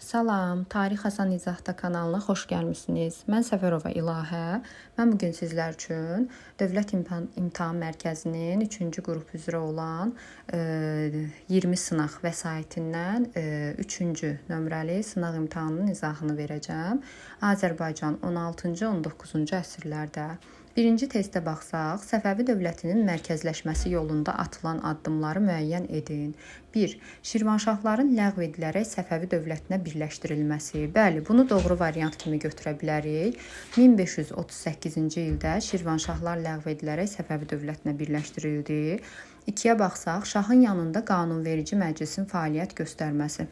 Salam, Tarix Asan İzahda kanalına xoş gəlmisiniz. Mən Səfərova İlahə. Mən bu gün sizlər üçün Dövlət İmtahan Mərkəzinin 3-cü qrup üzrə olan 20 sınaq vəsaitindən 3-cü nömrəli sınaq imtahanının izahını verəcəm. Azərbaycan 16-cı, 19-cu əsrlərdə. Birinci testə baxsaq, Səfəvi dövlətinin mərkəzləşməsi yolunda atılan addımları müəyyən edin. 1. Şirvanşahların ləğv edilərək Səfəvi dövlətinə birləşdirilməsi. Bəli, bunu doğru variant kimi götürə bilərik. 1538-ci ildə Şirvanşahlar ləğv edilərək Səfəvi dövlətinə birləşdirildi. 2-yə baxsaq, şahın yanında qanunverici məclisin fəaliyyət göstərməsi.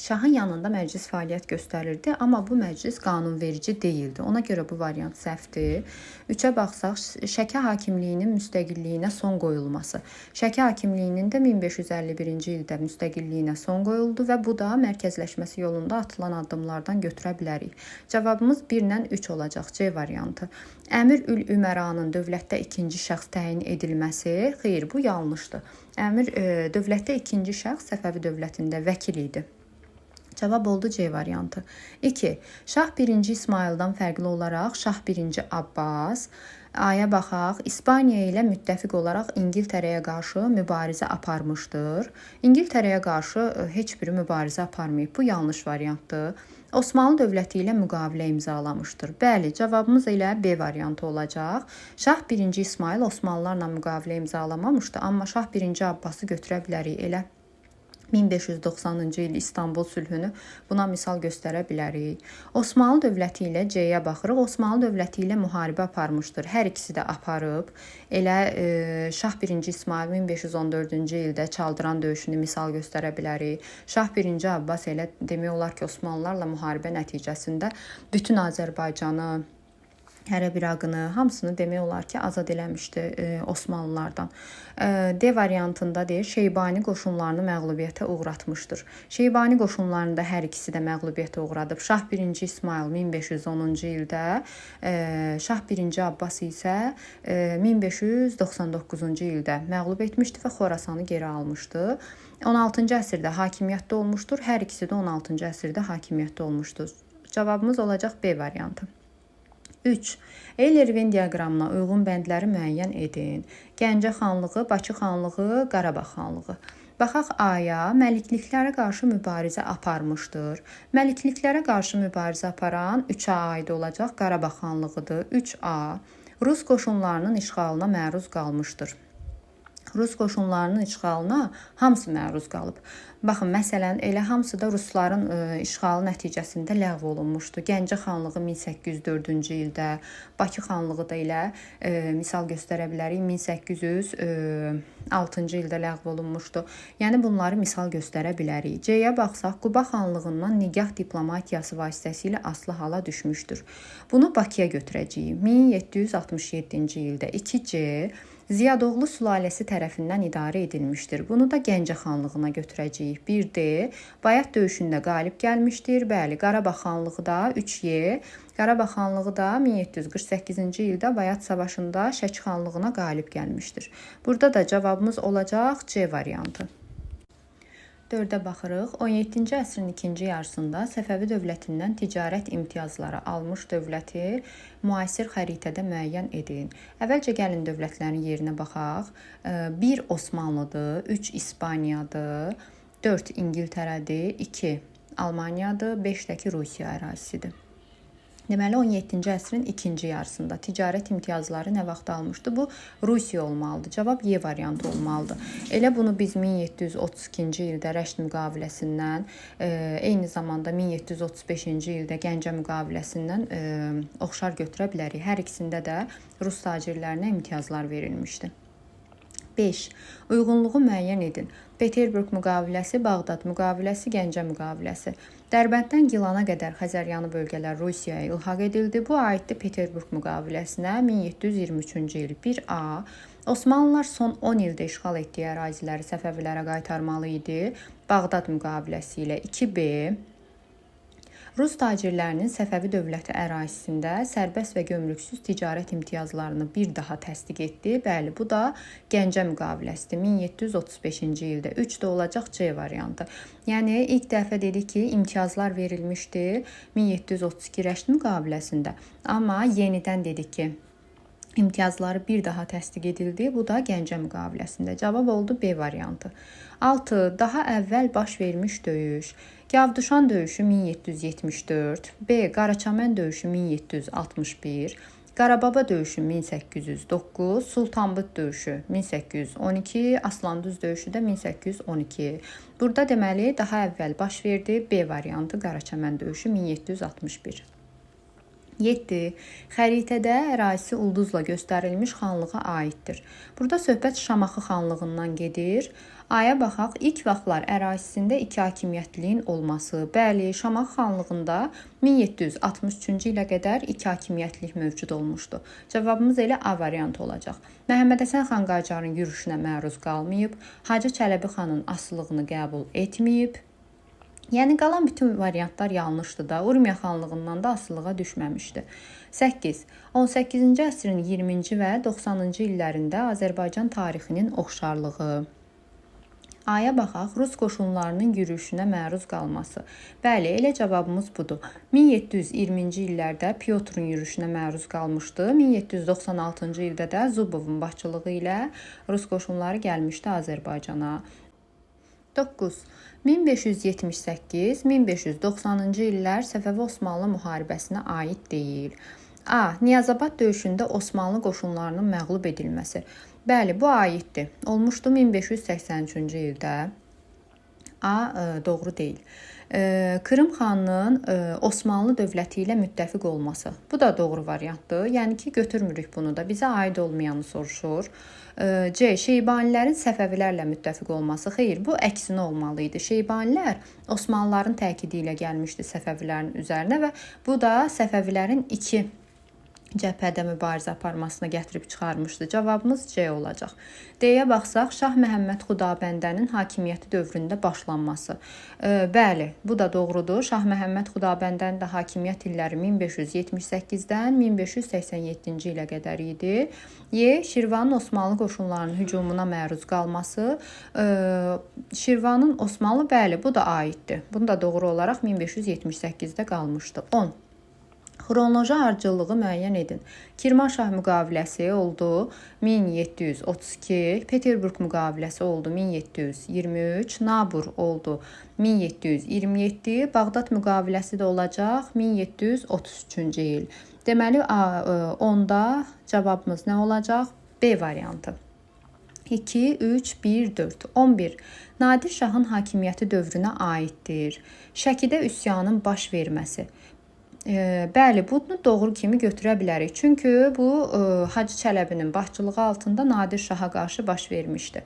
Şahın yanında məclis fəaliyyət göstərirdi, amma bu məclis qanunverici deyildi. Ona görə bu variant səhvdir. 3-ə baxsaq, Şəki hakimliyinin müstəqilliyinə son qoyulması. Şəki hakimliyinin də 1551-ci ildə müstəqilliyinə son qoyuldu və bu da mərkəzləşməsi yolunda atılan addımlardan götürə bilərik. Cavabımız 1 ilə 3 olacaq, C variantı. Əmir Ül-Üməranın dövlətdə ikinci şəxs təyin edilməsi, xeyr, bu yanlışdır. Əmir dövlətdə ikinci şəxs Səfəvi dövlətində vəkil idi. Cavab oldu C variantı. 2. Şah 1-ci İsmayıldan fərqli olaraq Şah 1-ci Abbas. A-ya baxaq. İspaniya ilə müttəfiq olaraq İngiltərəyə qarşı mübarizə aparmışdır. İngiltərəyə qarşı heç biri mübarizə aparmayıb. Bu yanlış variantdır. Osmanlı dövləti ilə müqavilə imzalamışdır. Bəli, cavabımız elə B variantı olacaq. Şah 1-ci İsmayıl Osmanlılarla müqavilə imzalamamışdı, amma Şah 1-ci Abbası götürə bilərik elə. 1590-cı il İstanbul sülhünü buna misal göstərə bilərik. Osmanlı dövləti ilə C-yə baxırıq. Osmanlı dövləti ilə müharibə aparmışdır. Hər ikisi də aparıb. Elə Şah 1-ci İsmayıl 1514-cü ildə Çaldıran döyüşünü misal göstərə bilərik. Şah 1-ci Abbas elə demək olar ki, Osmanlılarla müharibə nəticəsində bütün Azərbaycanı, Hərəb İraqını, hamısını demək olar ki, azad eləmişdi Osmanlılardan. D variantında deyir, Şeybani qoşunlarını məğlubiyyətə uğratmışdır. Şeybani qoşunlarını da hər ikisi də məğlubiyyətə uğradıb. Şah 1-ci İsmayıl 1510-cu ildə, Şah 1-ci Abbas isə 1599-cu ildə məğlub etmişdi və Xorasanı geri almışdı. 16-cı əsrdə hakimiyyətdə olmuşdur. Hər ikisi də 16-cı əsrdə hakimiyyətdə olmuşdur. Cavabımız olacaq B variantı. 3. Euler-Venn diaqramına uyğun bəndləri müəyyən edin. Gəncə xanlığı, Bakı xanlığı, Qarabağ xanlığı. Baxaq A-ya, məlikliklərə qarşı mübarizə aparmışdır. Məlikliklərə qarşı mübarizə aparan 3A aid olacaq Qarabağ xanlığıdır. 3A. Rus qoşunlarının işğalına məruz qalmışdır. Rus qoşunlarının işğalına hamısı məruz qalıb. Baxın, məsələn, elə hamısı da rusların işğalı nəticəsində ləğv olunmuşdu. Gəncə xanlığı 1804-cü ildə, Bakı xanlığı da elə misal göstərə bilərik, 1806-cı ildə ləğv olunmuşdu. Yəni, bunları misal göstərə bilərik. C-yə baxsaq, Quba xanlığından nigah diplomatiyası vasitəsilə asılı hala düşmüşdür. Bunu Bakıya götürəcəyik. 1767-ci ildə 2C Ziyadoğlu sülaləsi tərəfindən idarə edilmişdir. Bunu da Gəncə xanlığına götürəcəyik. 1D Bayat döyüşündə qalib gəlmişdir. Bəli, Qarabağ xanlığı da 3Y. Qarabağ xanlığı da 1748-ci ildə Bayat savaşında Şəki xanlığına qalib gəlmişdir. Burada da cavabımız olacaq C variantı. 4-ə baxırıq. 17-ci əsrin ikinci yarısında Səfəvi dövlətindən ticarət imtiyazları almış dövləti müasir xəritədə müəyyən edin. Əvvəlcə gəlin dövlətlərin yerinə baxaq. 1 Osmanlıdır, 3 İspaniyadır, 4 İngiltərədir, 2 Almaniyadır, 5 də ki Rusiya ərazisidir. Deməli, 17-ci əsrin ikinci yarısında ticarət imtiyazları nə vaxt almışdı? Bu, Rusiya olmalıdır. Cavab Y variantı olmalıdır. Elə bunu biz 1732-ci ildə Rəşd müqaviləsindən, eyni zamanda 1735-ci ildə Gəncə müqaviləsindən oxşar götürə bilərik. Hər ikisində də rus tacirlərinə imtiyazlar verilmişdi. 5. Uyğunluğu müəyyən edin. Peterburq müqaviləsi, Bağdad müqaviləsi, Gəncə müqaviləsi. Dərbənddən Gilana qədər Xəzəryanı bölgələr Rusiyaya ilhaq edildi. Bu aiddir Peterburq müqaviləsinə 1723-cü il. 1A. Osmanlılar son 10 ildə işğal etdiyi əraziləri Səfəvilərə qaytarmalı idi. Bağdad müqaviləsi ilə. 2B. Rus tacirlərinin Səfəvi dövləti ərazisində sərbəst və gömrüksüz ticarət imtiyazlarını bir daha təsdiq etdi. Bəli, bu da Gəncə müqaviləsidir. 1735-ci ildə. 3 də olacaq C variantı. Yəni ilk dəfə dedik ki, imtiyazlar verilmişdi 1732 Rəşd müqaviləsində. Amma yenidən dedik ki, imtiyazları bir daha təsdiq edildi. Bu da Gəncə müqaviləsində. Cavab oldu B variantı. 6. Daha əvvəl baş vermiş döyüş. Gavduşan döyüşü 1774, B. Qaraçəmən döyüşü 1761, Qarababa döyüşü 1809, Sultanbıt döyüşü 1812, Aslanduz döyüşü də 1812. Burada deməli daha əvvəl baş verdi. B variantı Qaraçəmən döyüşü 1761. 7. Xəritədə ərazisi ulduzla göstərilmiş xanlığa aiddir. Burada söhbət Şamaxı xanlığından gedir. A-ya baxaq. İlk vaxtlar ərazisində iki hakimiyyətliliyin olması. Bəli, Şamaxı xanlığında 1763-cü ilə qədər iki hakimiyyətlilik mövcud olmuşdu. Cavabımız elə A variantı olacaq. Məhəmməd Həsən xan Qacarın yürüşünə məruz qalmayıb, Hacı Çələbi xanın asılılığını qəbul etməyib. Yəni qalan bütün variantlar yanlışdır da. Urmiya xanlığından da asılılığa düşməmişdi. 8. 18-ci əsrin 20-ci və 90-cı illərində Azərbaycan tarixinin oxşarlığı. A-ya baxaq. Rus qoşunlarının yürüşünə məruz qalması. Bəli, elə cavabımız budur. 1720-ci illərdə Pyotrun yürüşünə məruz qalmışdı. 1796-cı ildə də Zubovun başçılığı ilə Rus qoşunları gəlmişdi Azərbaycana. 9. 1578-1590-cı illər Səfəvi-Osmanlı müharibəsinə aid deyil. A. Niyazabad döyüşündə Osmanlı qoşunlarının məğlub edilməsi. Bəli, bu aiddir. Olmuşdu 1583-cü ildə. A doğru deyil. Krım xanının Osmanlı dövləti ilə müttəfiq olması. Bu da doğru variantdır. Yəni ki, götürmürük bunu da. Bizə aid olmayanı soruşur. C. Şeybanilərin Səfəvilərlə müttəfiq olması. Xeyr, bu əksinə olmalı idi. Şeybanilər Osmanlıların təkidi ilə gəlmişdi Səfəvilərin üzərinə və bu da Səfəvilərin iki cəbhədə mübarizə aparmasına gətirib çıxarmışdı. Cavabımız C olacaq. D-yə baxsaq, Şah Məhəmməd Xudabəndənin hakimiyyəti dövründə başlanması. Bəli, bu da doğrudur. Şah Məhəmməd Xudabəndənin də hakimiyyət illəri 1578-dən 1587-ci ilə qədər idi. E. Şirvanın Osmanlı qoşunlarının hücumuna məruz qalması. Şirvanın Osmanlı, bəli, bu da aiddir. Bunu da doğru olaraq 1578-də qalmışdı. 10. Xronoloji ardıcıllığı müəyyən edin. Kirmanşah müqaviləsi oldu 1732, Peterburq müqaviləsi oldu 1723, Nabur oldu 1727, Bağdad müqaviləsi də olacaq 1733-cü il. Deməli, 10-da cavabımız nə olacaq? B variantı. 2, 3, 1, 4, 11. Nadir Şahın hakimiyyəti dövrünə aiddir. Şəkidə üsyanın baş verməsi. Bəli, bunu doğru kimi götürə bilərik. Çünki bu Hacı Çələbinin başçılığı altında Nadir Şaha qarşı baş vermişdi.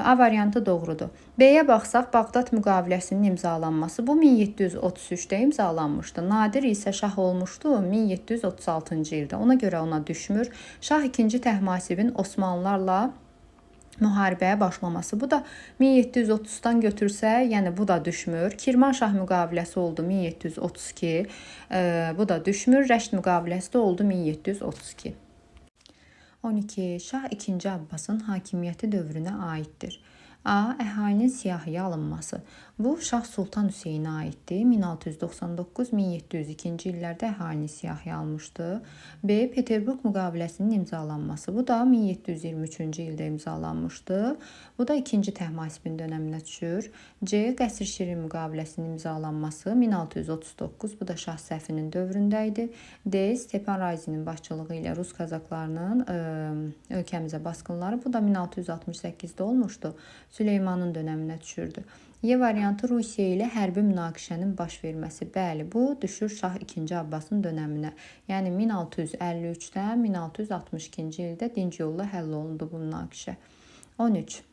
A variantı doğrudur. B-yə baxsaq, Bağdad müqaviləsinin imzalanması. Bu 1733-də imzalanmışdı. Nadir isə şah olmuşdu 1736-cı ildə. Ona görə ona düşmür. Şah II Təhmasibin Osmanlılarla müharibəyə başlaması. Bu da 1730-dan götürsə, yəni bu da düşmür. Kirmanşah müqaviləsi oldu 1732. Bu da düşmür. Rəşd müqaviləsi də oldu 1732. 12. Şah II Abbasın hakimiyyəti dövrünə aiddir. A. Əhalinin siyahıya alınması. Bu, Şah Sultan Hüseynə aiddir. 1699-1702-ci illərdə əhalini siyahıya almışdı. B. Peterburq müqaviləsinin imzalanması. Bu da 1723-cü ildə imzalanmışdı. Bu da 2-ci Təhmasibin dönəminə düşür. C. Qəsr Şirin müqaviləsinin imzalanması 1639. Bu da Şah Səfinin dövründə idi. D. Stepan Razinin başçılığı ilə Rus kazaklarının ölkəmizə basqınları. Bu da 1668-də olmuşdu. Süleymanın dönəminə düşürdü. Y variantı Rusiya ilə hərbi münaqişənin baş verməsi. Bəli, bu düşür Şah II Abbasın dönəminə. Yəni 1653-dən 1662-ci ildə dinc yolla həll olundu bu münaqişə. 13.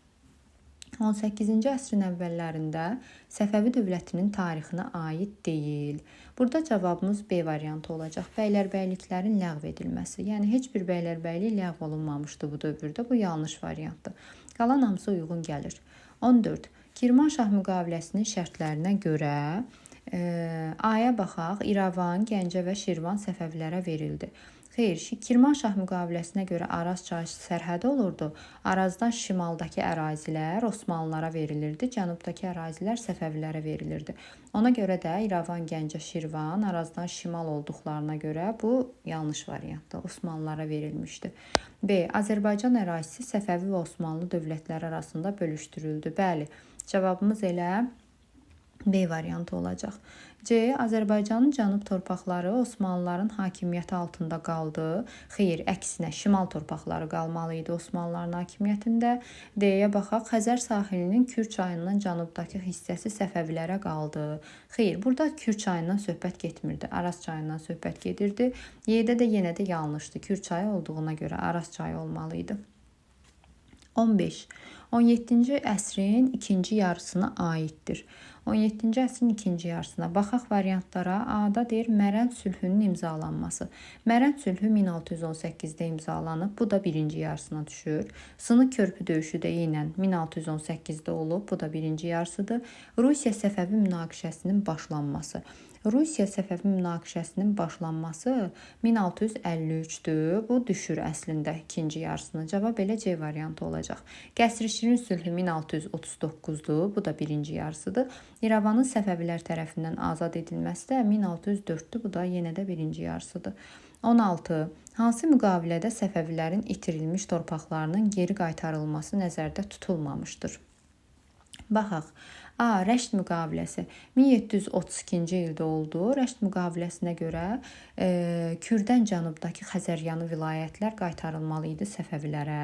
18-ci əsrin əvvəllərində Səfəvi dövlətinin tarixinə aid deyil. Burada cavabımız B variantı olacaq. Bəylərbəyliklərin ləğv edilməsi. Yəni heç bir bəylərbəylik ləğv olunmamışdı bu dövrdə. Bu yanlış variantdır. Qalan hamısı uyğun gəlir. 14. Kirmanşah müqaviləsinin şərtlərinə görə A-ya baxaq. İrəvan, Gəncə və Şirvan Səfəvilərə verildi. Xeyr, Kirmanşah müqaviləsinə görə Araz çayı sərhədi olurdu. Arazdan şimaldakı ərazilər Osmanlılara verilirdi, cənubdakı ərazilər Səfəvilərə verilirdi. Ona görə də İrəvan, Gəncə, Şirvan Arazdan şimal olduqlarına görə bu yanlış variantdır. Osmanlılara verilmişdi. B. Azərbaycan ərazisi Səfəvi və Osmanlı dövlətləri arasında bölüşdürüldü. Bəli, cavabımız elə B variantı olacaq. C. Azərbaycanın cənub torpaqları Osmanlıların hakimiyyəti altında qaldı. Xeyr, əksinə şimal torpaqları qalmalı idi Osmanlıların hakimiyyətində. D-yə baxaq. Xəzər sahilinin Kür çayından cənubdakı hissəsi Səfəvilərə qaldı. Xeyr, burada Kür çayından söhbət getmirdi. Araz çayından söhbət gedirdi. Y-də də yenə də yanlışdı. Kür çayı olduğuna görə Araz çayı olmalı idi. 15. 17-ci əsrin ikinci yarısına aiddir. 17-ci əsrin ikinci yarısına baxaq variantlara. A-da deyir Mərənd sülhünün imzalanması. Mərənd sülhü 1618-də imzalanıb. Bu da birinci yarısına düşür. Sınıq körpü döyüşü də eynən 1618-də olub. Bu da birinci yarısıdır. Rusiya Səfəvi münaqişəsinin başlanması. Rusiya Səfəvi münaqişəsinin başlanması 1653-dür. Bu düşür əslində ikinci yarısına. Cavab elə C variantı olacaq. Qəsrişirin sülhü 1639-dur. Bu da birinci yarısıdır. İrəvanın Səfəvilər tərəfindən azad edilməsi də 1604-dür. Bu da yenə də birinci yarısıdır. 16. Hansı müqavilədə Səfəvilərin itirilmiş torpaqlarının geri qaytarılması nəzərdə tutulmamışdır? Baxaq. A. Rəşd müqaviləsi 1732-ci ildə oldu. Rəşd müqaviləsinə görə Kürdən cənubdakı Xəzəryanı vilayətlər qaytarılmalı idi Səfəvilərə.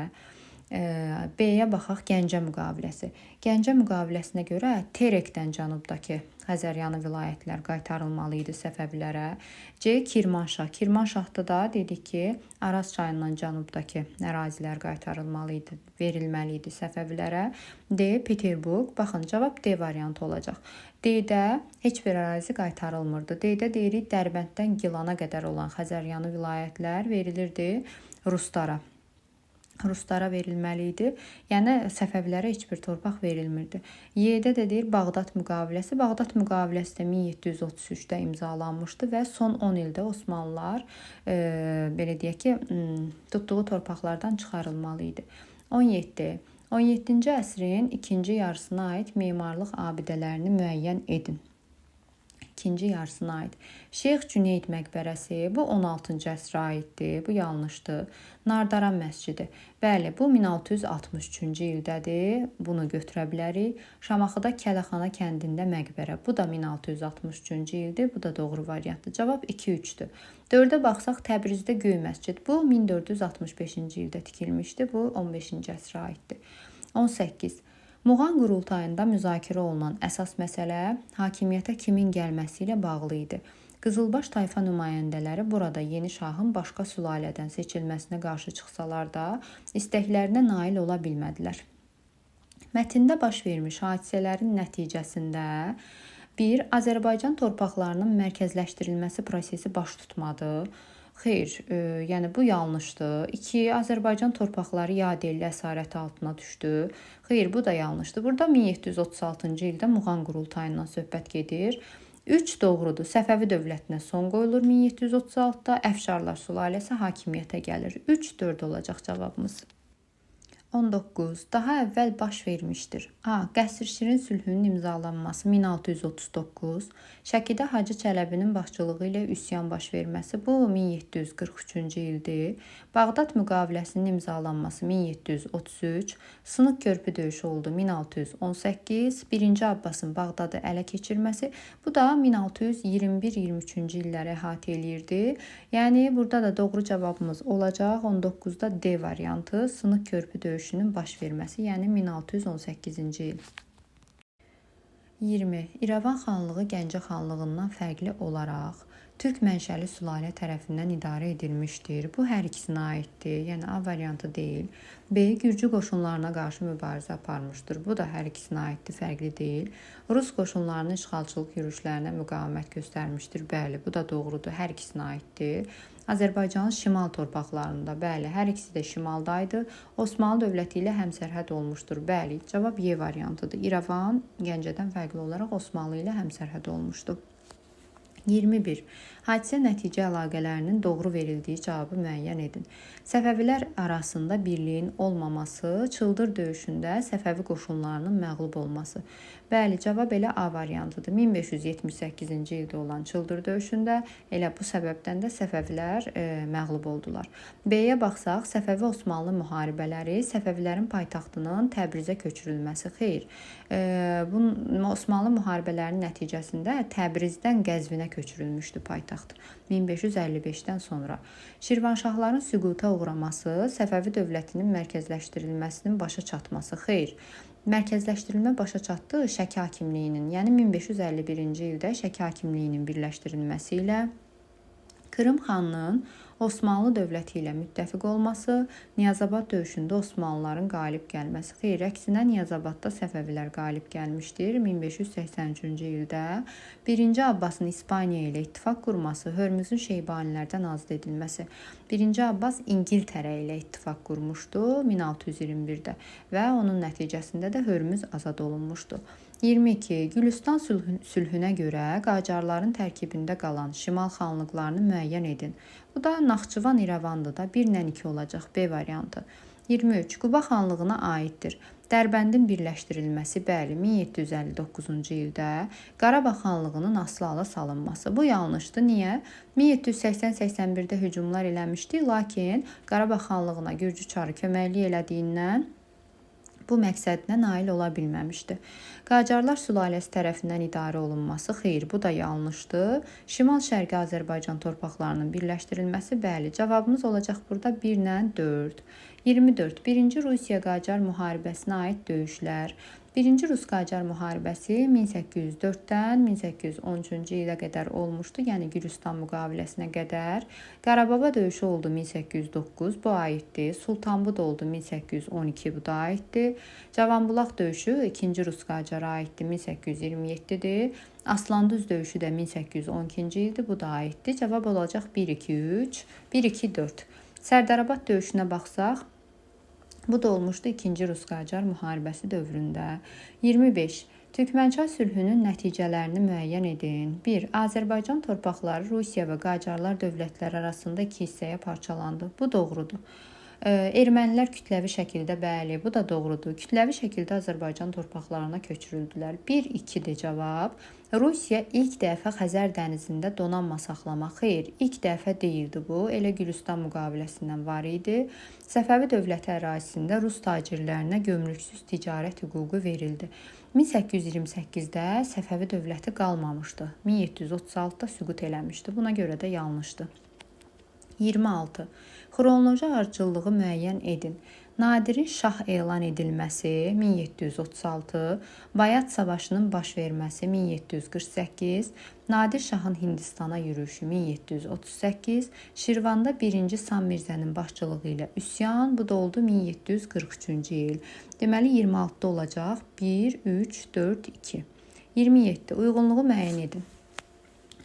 B-yə baxaq. Gəncə müqaviləsi. Gəncə müqaviləsinə görə Terekdən cənubdakı Xəzəryanı vilayətlər qaytarılmalı idi Səfəvilərə. C. Kirmanşah. Kirmanşahda da dedik ki, Araz çayından cənubdakı ərazilər qaytarılmalı idi, verilməli idi Səfəvilərə. D. Peterburq. Baxın, cavab D variantı olacaq. D-də heç bir ərazi qaytarılmırdı. D-də deyirik, Dərbənddən Gilana qədər olan Xəzəryanı vilayətlər verilirdi Ruslara. Ruslara verilməli idi. Yəni Səfəvilərə heç bir torpaq verilmirdi. Y-də də deyir Bağdad müqaviləsi. Bağdad müqaviləsi də 1733-də imzalanmışdı və son 10 ildə Osmanlılar belə deyək ki, tutduğu torpaqlardan çıxarılmalı idi. 17. 17-ci əsrin ikinci yarısına aid memarlıq abidələrini müəyyən edin. İkinci yarısına aid. Şeyx Cüneyd məqbərəsi, bu 16-cı əsrə aiddir, bu yanlışdır. Nardaran məscidi, bəli, bu 1663-cü ildədir, bunu götürə bilərik. Şamaxıda Kələxana kəndində məqbərə, bu da 1663-cü ildir, bu da doğru variantdır. Cavab 2-3-dür. 4-ə baxsaq, Təbrizdə Göy məscid, bu 1465-ci ildə tikilmişdi, bu 15-ci əsrə aiddir. 18. Muğan qurultayında müzakirə olunan əsas məsələ hakimiyyətə kimin gəlməsi ilə bağlı idi. Qızılbaş tayfa nümayəndələri burada yeni şahın başqa sülalədən seçilməsinə qarşı çıxsalar da, istəklərinə nail ola bilmədilər. Mətndə baş vermiş hadisələrin nəticəsində 1. Azərbaycan torpaqlarının mərkəzləşdirilməsi prosesi baş tutmadı. Xeyr, yəni bu yanlışdır. 2. Azərbaycan torpaqları yadelli əsarəti altına düşdü. Xeyr, bu da yanlışdır. Burada 1736-cı ildə Muğan qurultayından söhbət gedir. 3 doğrudur. Səfəvi dövlətinə son qoyulur 1736-da. Əfşarlar sülaləsi hakimiyyətə gəlir. 3-4 olacaq cavabımız. 19. Daha əvvəl baş vermişdir. A. Qəsrşirin sülhünün imzalanması 1639, Şəkidə Hacı Çələbinin başçılığı ilə üsyan baş verməsi bu 1743-cü ildir. Bağdad müqaviləsinin imzalanması 1733, Sınıq körpü döyüşü oldu 1618, 1-ci Abbasın Bağdadı ələ keçirməsi bu da 1621-23-cü illəri əhatə eləyirdi. Yəni burada da doğru cavabımız olacaq 19-da D variantı, Sınıq körpü döyüşü baş verməsi, yəni 1618-ci il. 20. İrəvan xanlığı Gəncə xanlığından fərqli olaraq türk mənşəli sülalə tərəfindən idarə edilmişdir. Bu hər ikisinə aiddir, yəni A variantı deyil. B. Gürcü qoşunlarına qarşı mübarizə aparmışdır. Bu da hər ikisinə aiddir, fərqli deyil. Rus qoşunlarının işğalçılıq yürüşlərinə müqavimət göstərmişdir. Bəli, bu da doğrudur, hər ikisinə aiddir. Azərbaycanın şimal torpaqlarında, bəli, hər ikisi də şimaldaydı. Osmanlı dövləti ilə həmsərhəd olmuşdur. Bəli, cavab Y variantıdır. İrəvan Gəncədən fərqli olaraq Osmanlı ilə həmsərhəd olmuşdu. 21. Hadisə nəticə əlaqələrinin doğru verildiyi cavabı müəyyən edin. Səfəvilər arasında birliyin olmaması, Çıldır döyüşündə Səfəvi qoşunlarının məğlub olması. Bəli, cavab elə A variantıdır. 1578-ci ildə olan Çıldır döyüşündə elə bu səbəbdən də Səfəvilər məğlub oldular. B-yə baxsaq, Səfəvi-Osmanlı müharibələri, Səfəvilərin paytaxtının Təbrizə köçürülməsi. Xeyr, bu Osmanlı müharibələrinin nəticəsində Təbrizdən Qəzvinə köçürülmüşdü paytaxt 1555-dən sonra. Şirvanşahların süquta uğraması, Səfəvi dövlətinin mərkəzləşdirilməsinin başa çatması. Xeyr, mərkəzləşdirilmə başa çatdı Şəki hakimliyinin, yəni 1551-ci ildə Şəki hakimliyinin birləşdirilməsi ilə Krım xanının Osmanlı dövləti ilə müttəfiq olması, Niyazabad döyüşündə Osmanlıların qalib gəlməsi. Xeyr, əksinə Niyazabadda Səfəvilər qalib gəlmişdir 1583-cü ildə. 1-ci Abbasın İspaniya ilə ittifaq qurması, Hörmüzün Şeybanilərdən azad edilməsi. 1-ci Abbas İngiltərə ilə ittifaq qurmuşdu 1621-də və onun nəticəsində də Hörmüz azad olunmuşdu. 22. Gülüstan sülhünə görə Qacarların tərkibində qalan şimal xanlıqlarını müəyyən edin. Bu da Naxçıvan İrəvandır da 1 ilə 2 olacaq B variantı. 23. Quba xanlığına aiddir. Dərbəndin birləşdirilməsi, bəli, 1759-cu ildə Qarabağ xanlığının asılı salınması. Bu yanlışdır. Niyə? 1780-81-də hücumlar eləmişdi, lakin Qarabağ xanlığına Gürcü çarı köməklik elədiyindən bu məqsədinə nail ola bilməmişdi. Qacarlar sülaləsi tərəfindən idarə olunması, xeyr, bu da yanlışdır. Şimal-Şərqi Azərbaycan torpaqlarının birləşdirilməsi, bəli, cavabımız olacaq burada 1 ilə 4. 24. 1-ci Rusiya-Qacar müharibəsinə aid döyüşlər. 1-ci Rus-Qacar müharibəsi 1804-dən 1813-cü ilə qədər olmuşdu, yəni Gülüstan müqaviləsinə qədər. Qarababa döyüşü oldu 1809, bu aiddir. Sultanbud oldu 1812, bu da aiddir. Cavanbulaq döyüşü 2-ci Rus-Qacara aiddir, 1827-dir. Aslandüz döyüşü də 1812-ci ildir, bu da aiddir. Cavab olacaq 1, 2, 3, 1, 2, 4. Sərdərabad döyüşünə baxsaq, bu da olmuşdu 2-ci Rus-Qacar müharibəsi dövründə. 25. Türkmənçay sülhünün nəticələrini müəyyən edin. 1. Azərbaycan torpaqları Rusiya və Qacarlar dövlətləri arasında iki hissəyə parçalandı. Bu doğrudur. Ermənilər kütləvi şəkildə, bəli, bu da doğrudur. Kütləvi şəkildə Azərbaycan torpaqlarına köçürüldülər. 1-2-dir cavab. Rusiya ilk dəfə Xəzər dənizində donanma saxlamaq. Xeyr, ilk dəfə deyildi bu. Elə Gülüstan müqaviləsindən var idi. Səfəvi dövləti ərazisində rus tacirlərinə gömrüksüz ticarət hüququ verildi. 1828-də Səfəvi dövləti qalmamışdı. 1736-da süqut eləmişdi. Buna görə də yanlışdı. 26. Xronoloji ardıcıllığı müəyyən edin. Nadirin şah elan edilməsi 1736, Bayat Savaşının baş verməsi 1748, Nadir Şahın Hindistana yürüşü 1738, Şirvanda 1-ci Sam Mirzənin başçılığı ilə üsyan, bu da oldu 1743-cü il. Deməli 26-da olacaq 1, 3, 4, 2. 27. Uyğunluğu müəyyən edin.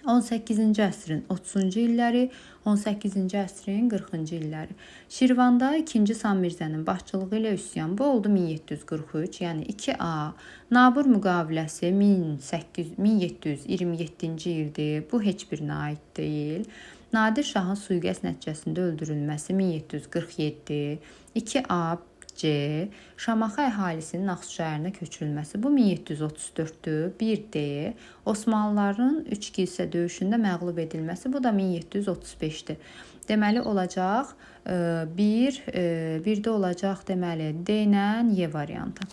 18-ci əsrin 30-cu illəri, 18-ci əsrin 40-cı illəri. Şirvanda 2-ci Sam Mirzənin başçılığı ilə üsyan. Bu oldu 1743, yəni 2A. Nabur müqaviləsi 1727-ci ildir. Bu heç birinə aid deyil. Nadir Şahın sui-qəsd nəticəsində öldürülməsi 1747, 2A. C. Şamaxı əhalisinin Naxçı şəhərinə köçürülməsi. Bu 1734-dür. 1D. Osmanlıların 3 kilsə döyüşündə məğlub edilməsi. Bu da 1735-dir. Deməli olacaq 1, 1-də olacaq deməli D ilə Y variantı.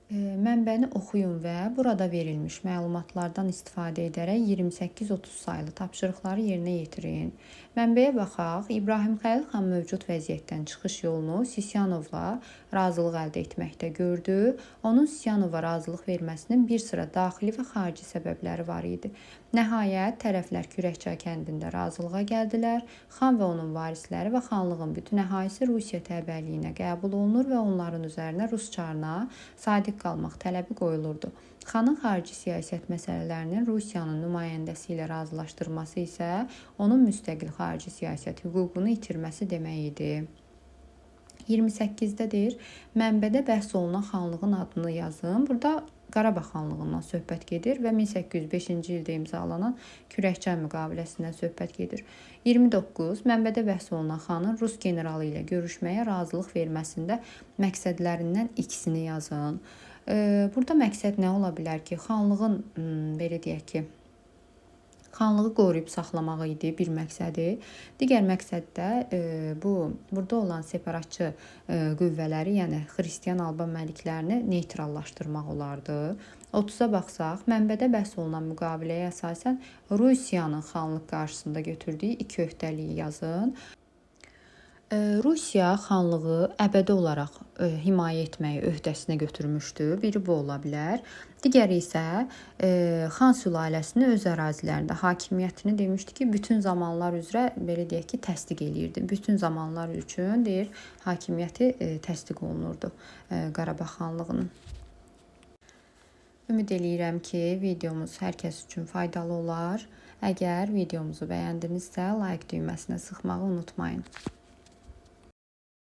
Mənbəni oxuyun və burada verilmiş məlumatlardan istifadə edərək 28-30 sayılı tapşırıqları yerinə yetirin. Mənbəyə baxaq. İbrahim Xəlil xan mövcud vəziyyətdən çıxış yolunu Sisyanovla razılıq əldə etməkdə gördü. Onun Sisyanova razılıq verməsinin bir sıra daxili və xarici səbəbləri var idi. Nəhayət, tərəflər Kürəkçay kəndində razılığa gəldilər. Xan və onun varisləri və xanlığın bütün əhalisi Rusiya təbəəliyinə qəbul olunur və onların üzərinə Rus çarına sadiq qalmaq tələbi qoyulurdu. Xanın xarici siyasət məsələlərinin Rusiyanın nümayəndəsi ilə razılaşdırması isə onun müstəqil xarici siyasət hüququnu itirməsi demək idi. 28-də deyir, mənbədə bəhs olunan xanlığın adını yazın. Burada Qarabağ xanlığından söhbət gedir və 1805-ci ildə imzalanan Kürəkçay müqaviləsindən söhbət gedir. 29. Mənbədə bəhs olunan xanın rus generalı ilə görüşməyə razılıq verməsində məqsədlərindən ikisini yazın. Burada məqsəd nə ola bilər ki, xanlığın belə deyək ki, xanlığı qoruyub saxlamaq idi bir məqsədi. Digər məqsəd də bu burada olan separatçı qüvvələri, yəni xristian Alban məliklərini neytrallaşdırmaq olardı. 30-a baxsaq, mənbədə bəhs olunan müqaviləyə əsasən Rusiyanın xanlıq qarşısında götürdüyü iki öhdəliyi yazın. Rusiya xanlığı əbədi olaraq himayə etməyi öhdəsinə götürmüşdü. Biri bu ola bilər. Digəri isə xan sülaləsini öz ərazilərində hakimiyyətini demişdi ki, bütün zamanlar üzrə belə deyək ki, təsdiq eləyirdi. Bütün zamanlar üçün deyir, hakimiyyəti təsdiq olunurdu Qarabağ xanlığının. Ümid eləyirəm ki, videomuz hər kəs üçün faydalı olar. Əgər videomuzu bəyəndinizsə, like düyməsinə sıxmağı unutmayın.